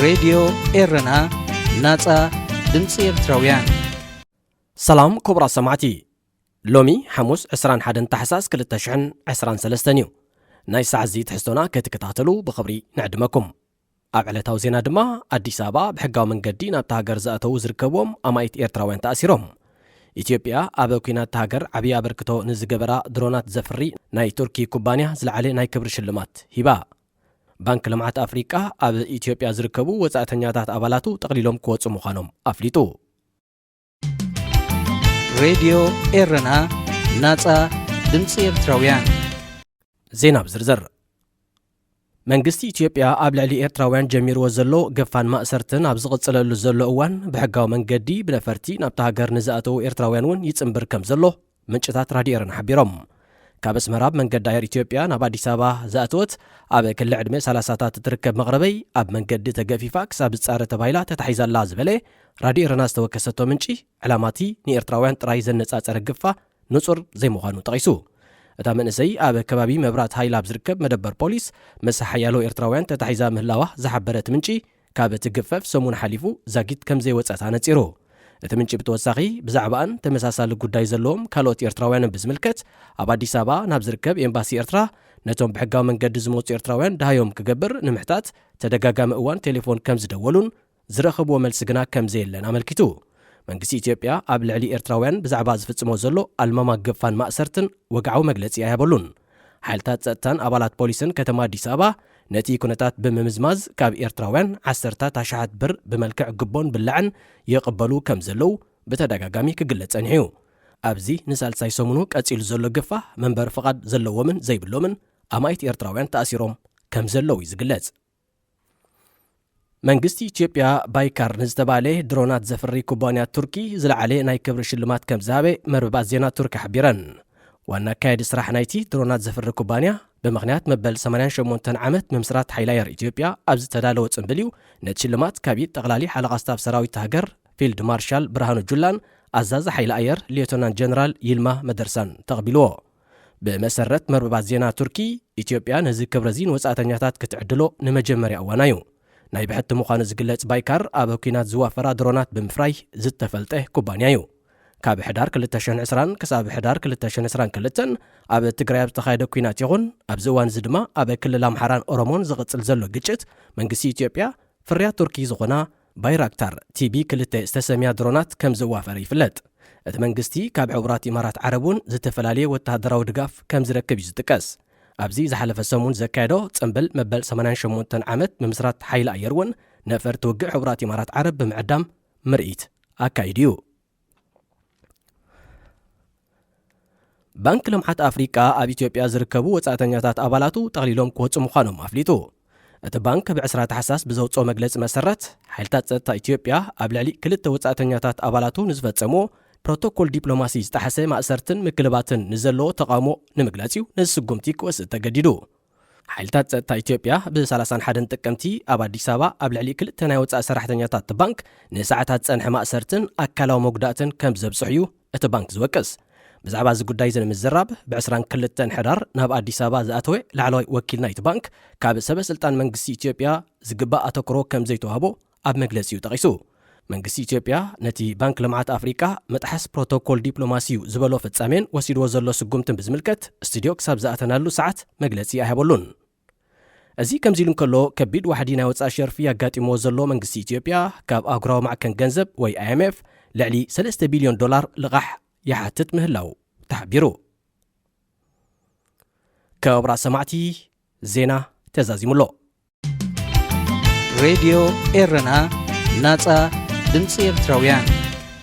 ሬድዮ ኤረና፣ ናጻ ድምጺ ኤርትራውያን። ሰላም ክቡራት ሰማዕቲ፣ ሎሚ ሓሙስ ዕስራን ሓደን ታሕሳስ ክልተ ሽሕን ዕስራን ሰለስተን እዩ። ናይ ሰዓት እዚ ትሕዝቶና ክትከታተሉ ብኽብሪ ንዕድመኩም። ኣብ ዕለታዊ ዜና ድማ፣ ኣዲስ ኣበባ፣ ብሕጋዊ መንገዲ ናብታ ሃገር ዝኣተዉ ዝርከብዎም ኣማኢት ኤርትራውያን ተኣሲሮም። ኢትዮጵያ ኣብ ኲናት እታ ሃገር ዓብዪ ኣበርክቶ ንዝገበራ ድሮናት ዘፍሪ ናይ ቱርኪ ኩባንያ ዝለዓለ ናይ ክብሪ ሽልማት ሂባ። ባንክ ልምዓት ኣፍሪቃ ኣብ ኢትዮጵያ ዝርከቡ ወጻእተኛታት ኣባላቱ ጠቕሊሎም ክወጹ ምዃኖም ኣፍሊጡ። ሬድዮ ኤረና፣ ናጻ ድምጺ ኤርትራውያን። ዜና ብዝርዝር። መንግስቲ ኢትዮጵያ ኣብ ልዕሊ ኤርትራውያን ጀሚርዎ ዘሎ ገፋን ማእሰርትን ኣብ ዝቕጽለሉ ዘሎ እዋን፣ ብሕጋዊ መንገዲ ብነፈርቲ ናብታ ሃገር ንዝኣተዉ ኤርትራውያን እውን ይጽንብር ከም ዘሎ ምንጭታት ራድዮ ኤረና ሓቢሮም። ካብ ኣስመራ ብመንገዲ ኣየር ኢትዮጵያ ናብ ኣዲስ ኣበባ ዝኣተወት ኣብ ክሊ ዕድመ ሰላሳታት እትርከብ መቕረበይ፣ ኣብ መንገዲ ተገፊፋ ክሳብ ዝጻረ ተባሂላ ተታሒዛ ኣላ ዝበለ ራድዮ ኤረና ዝተወከሰቶ ምንጪ፣ ዕላማቲ ንኤርትራውያን ጥራይ ዘነጻጸረ ግፋ ንጹር ዘይምዃኑ ጠቒሱ። እታ መንእሰይ ኣብ ከባቢ መብራት ሃይል ኣብ ዝርከብ መደበር ፖሊስ ምስ ሓያሎ ኤርትራውያን ተታሒዛ ምህላዋ ዝሓበረ እቲ ምንጪ፣ ካብ ትግፈፍ ሰሙን ሓሊፉ ዛጊት ከም ዘይወጸት ኣነጺሩ። እቲ ምንጪ ብተወሳኺ፣ ብዛዕባኣን ተመሳሳሊ ጉዳይ ዘለዎም ካልኦት ኤርትራውያንን ብዝምልከት፣ ኣብ ኣዲስ ኣበባ ናብ ዝርከብ ኤምባሲ ኤርትራ ነቶም ብሕጋዊ መንገዲ ዝመጹ ኤርትራውያን ደሃዮም ክገብር ንምሕታት ተደጋጋሚ እዋን ቴሌፎን ከም ዝደወሉን ዝረኸብዎ መልሲ ግና ከም ዘየለን ኣመልኪቱ። መንግስቲ ኢትዮጵያ ኣብ ልዕሊ ኤርትራውያን ብዛዕባ ዝፍጽሞ ዘሎ ኣልማማ ገፋን ማእሰርትን ወግዓዊ መግለጺ ኣይሃበሉን። ሓይልታት ጸጥታን ኣባላት ፖሊስን ከተማ ኣዲስ ኣበባ ነቲ ኩነታት ብምምዝማዝ፣ ካብ ኤርትራውያን ዓሰርታት ኣሽሓት ብር ብመልክዕ ግቦን ብላዕን ይቕበሉ ከም ዘለዉ ብተደጋጋሚ ክግለጽ ጸኒሑ እዩ። ኣብዚ ንሳልሳይ ሰሙኑ ቀጺሉ ዘሎ ግፋ፣ መንበሪ ፍቓድ ዘለዎምን ዘይብሎምን ኣማኢት ኤርትራውያን ተኣሲሮም ከም ዘለዉ እዩ ዝግለጽ። መንግስቲ ኢትዮጵያ፣ ባይካር ንዝተባህለ ድሮናት ዘፍሪ ኩባንያ ቱርኪ ዝለዓለ ናይ ክብሪ ሽልማት ከም ዝሃበ መርበባት ዜና ቱርኪ ሓቢረን። ዋና ኣካያዲ ስራሕ ናይቲ ድሮናት ዘፍሪ ኩባንያ፣ ብምኽንያት መበል ሰማንያን ሸሞንተን ዓመት ምምስራት ሓይሊ ኣየር ኢትዮጵያ ኣብ ዝተዳለወ ጽምብል እዩ ነቲ ሽልማት ካብ ኢድ ጠቕላሊ ሓለቓ ስታፍ ሰራዊት ሃገር ፊልድ ማርሻል ብርሃኑ ጁላን ኣዛዚ ሓይሊ ኣየር ሌተናንት ጀነራል ይልማ መደርሳን ተቐቢልዎ። ብመሰረት መርበባት ዜና ቱርኪ፣ ኢትዮጵያ ነዚ ክብሪ እዚ ንወጻእተኛታት ክትዕድሎ ንመጀመርያ እዋና እዩ። ናይ ብሕቲ ምዃኑ ዝግለጽ ባይካር፣ ኣብ ኲናት ዝዋፈራ ድሮናት ብምፍራይ ዝተፈልጠ ኩባንያ እዩ። ካብ ሕዳር ክልተ ሽሕን ዕስራን ክሳብ ሕዳር ክልተ ሽሕን ዕስራን ክልተን ኣብ ትግራይ ኣብ ዝተኻየደ ኲናት ይኹን፣ ኣብዚ እዋን እዚ ድማ ኣብ ክልል ኣምሓራን ኦሮሞን ዝቕጽል ዘሎ ግጭት፣ መንግስቲ ኢትዮጵያ ፍርያት ቱርኪ ዝኾና ባይራክታር ቲቢ ክልተ ዝተሰምያ ድሮናት ከም ዘዋፈረ ይፍለጥ። እቲ መንግስቲ ካብ ሕቡራት ኢማራት ዓረብ እውን ዝተፈላለየ ወተሃደራዊ ድጋፍ ከም ዝረክብ እዩ ዝጥቀስ። ኣብዚ ዝሓለፈ ሰሙን ዘካየዶ ጽምብል መበል ሰማንያን ሸሞንተን ዓመት ምምስራት ሓይሊ ኣየር እውን ነፈርቲ ውግእ ሕቡራት ኢማራት ዓረብ ብምዕዳም ምርኢት ኣካይዱ እዩ። ባንክ ልምዓት ኣፍሪቃ ኣብ ኢትዮጵያ ዝርከቡ ወጻእተኛታት ኣባላቱ ጠቕሊሎም ክወጹ ምዃኖም ኣፍሊጡ። እቲ ባንክ ብዕስራ ታሕሳስ ብዘውጽኦ መግለጺ መሰረት፣ ሓይልታት ጸጥታ ኢትዮጵያ ኣብ ልዕሊ ክልተ ወጻእተኛታት ኣባላቱ ንዝፈጸምዎ ፕሮቶኮል ዲፕሎማሲ ዝጠሓሰ ማእሰርትን ምክልባትን ንዘለዎ ተቓውሞ ንምግላጽ እዩ ነዚ ስጉምቲ ክወስድ ተገዲዱ። ሓይልታት ጸጥታ ኢትዮጵያ ብሰላሳን ሓደን ጥቅምቲ ኣብ ኣዲስ ኣበባ ኣብ ልዕሊ ክልተ ናይ ወጻኢ ሰራሕተኛታት እቲ ባንክ ንሰዓታት ዝጸንሐ ማእሰርትን ኣካላዊ መጉዳእትን ከም ዘብጽሑ እዩ እቲ ባንክ ዝወቅስ። ብዛዕባ እዚ ጉዳይ እዚ ንምዝራብ፣ ብዕስራን ክልተን ሕዳር ናብ ኣዲስ ኣበባ ዝኣተወ ላዕለዋይ ወኪል ናይቲ ባንክ፣ ካብ ሰበ ስልጣን መንግስቲ ኢትዮጵያ ዝግባእ ኣተኩሮ ከም ዘይተዋህቦ ኣብ መግለጺኡ ጠቒሱ። መንግስቲ ኢትዮጵያ ነቲ ባንክ ልምዓት ኣፍሪቃ ምጥሓስ ፕሮቶኮል ዲፕሎማሲ እዩ ዝበሎ ፍጻሜን ወሲድዎ ዘሎ ስጉምትን ብዝምልከት፣ ስቱድዮ ክሳብ ዝኣተናሉ ሰዓት መግለጺ ኣይሃበሉን። እዚ ከምዚ ኢሉ እንከሎ፣ ከቢድ ዋሕዲ ናይ ወጻኢ ሸርፊ ኣጋጢምዎ ዘሎ መንግስቲ ኢትዮጵያ፣ ካብ ኣህጉራዊ ማዕከን ገንዘብ ወይ ኣይኤምኤፍ ልዕሊ ሰለስተ ቢልዮን ዶላር ልቓሕ ይሓትት ምህላው ተሓቢሩ። ክቡራት ሰማዕቲ፣ ዜና ተዛዚሙ ኣሎ። ሬድዮ ኤረና፣ ናጻ ድምጺ ኤርትራውያን።